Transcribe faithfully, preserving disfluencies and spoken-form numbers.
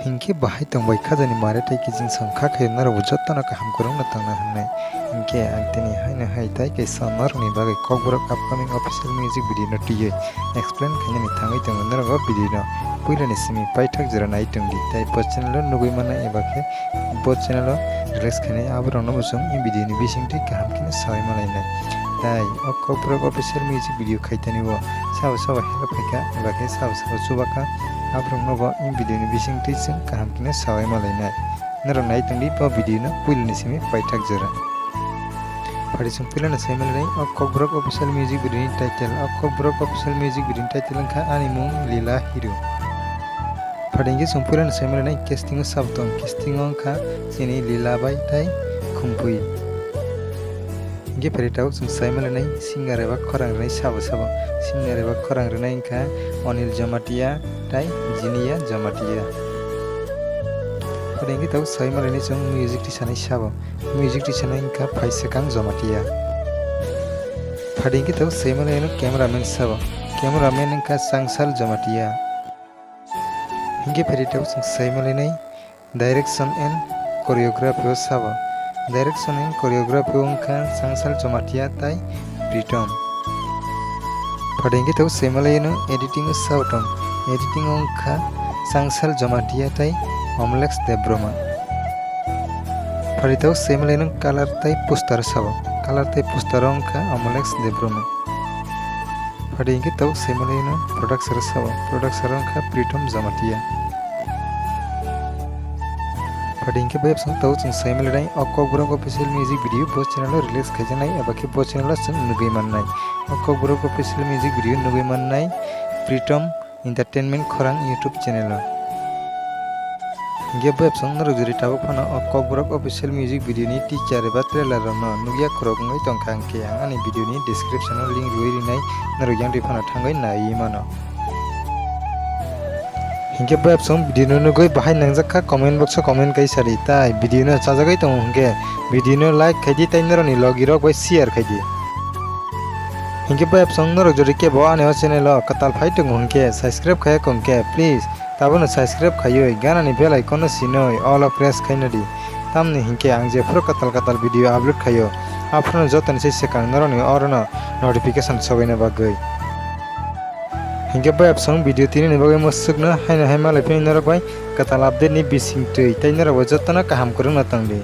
Hinkhe bahai tongbai khajani mare tei kiching song kha khe norokbo jotono kaham kwrwngno tongna hwnwi. Hinkhe ang tini haino hai tei kaisa norokni bagwi Kokborok upcoming official music video no twiwi explain khainani thangwi tongo. Norok o video no puilani simi paithak jora nai tongdi tei bo channel o nugwi mannai eba khe bo channel o release khainai aborokno bo chwng e video ni bisingtwi kaham kheno sawi malainai. Tai o Kokborok official music video khaitani bo sabo sabo help khaikha eba khe sabo sabo chubakha, aborokno bo e video ni bisingtwi chwng kaham kheno sawi malainai. Norok nai tongdi bo video no puilani simi paithak jora. Phari chwng puilano sai malainai o Kokborok official music video ni title. O Kokborok official music video ni title wngkha Ani Mung Lila Hero. Phari hinkhe chwng puilano sai malainai casting o sabo tong, casting o wngkha chini Lila bai tai Khumpui. Hinkhe phari tabuk chwng sai malainai singer eba khorang rwnai sabo sabo. Singer eba khorang rwnai wngkha Anil Jamatia tai Jinia Jamatia. Phari hinkhe tabuk sai malainai chwng music tisanai sabo. Music tisanai wngkha Phaisekang Jamatia. Phari hinkhe tabuk sai malainai cameraman sabo. Cameraman wngkha Changsal Jamatia. Hinkhe phari tabuk chwng sai malainai direction and choreography o sabo. Direction and choreography o wngkha Changsal Jamatia tai Pritom. Phari hinkhe tabuk sai malaino editing o sabo tong. Editing o wngkha Changsal Jamatia tai Omlex Debbarma. Phari tabuk sai malaino color tai poster sabo. Color tai poster o wngkha Omlex Debbarma. Phari hinkhe tabuk sai malaino producer sabo. Producer wngkha Pritom Jamatia. Phari hinkhe bayapsong tabuk chwng sai malainai o Kokborok official music video bo channel o release khaijaknai eba khe bo channel o chwng nugwi mannai. O Kokborok official music video nugwi mannai Pritom Entertainment khorang YouTube channel o. Hinkhe bayapsong norok jodi tabuk phano o Kokborok official music video ni teaser eba trailer rokno nukya khorok wngwi tongkha, hinkhe ang ani video ni description o link rwui rinai, norok yang twi phano thangwi naiwi mano. Hinkhe bayapsong video no nugwi bahai nangjakha comment box o comment kai sadi, tai video no chajagwi tongo hinkhe video no like khaidi tai norokni logi rok bai share khaidi. Hinkhe bayapsong norok jodi kebo ani o channel o kwtal phai tongo hinkhe subscribe khaiya kongkhe please tabono subscribe khaiwi ganani bell icon no sinoi all o press khainadi. Tamni hinkhe ang jephuru kwtal kwtal video upload khaio aphuru jotoni se swkang norokni orono notification sobaina bagwi. Hinkhe bayapsong video tini ni bagwi mwswkno haino hai malai phini norok bai kwtal update ni bisingtwi tei norok bo jotono kaham kwrwngno tongdi.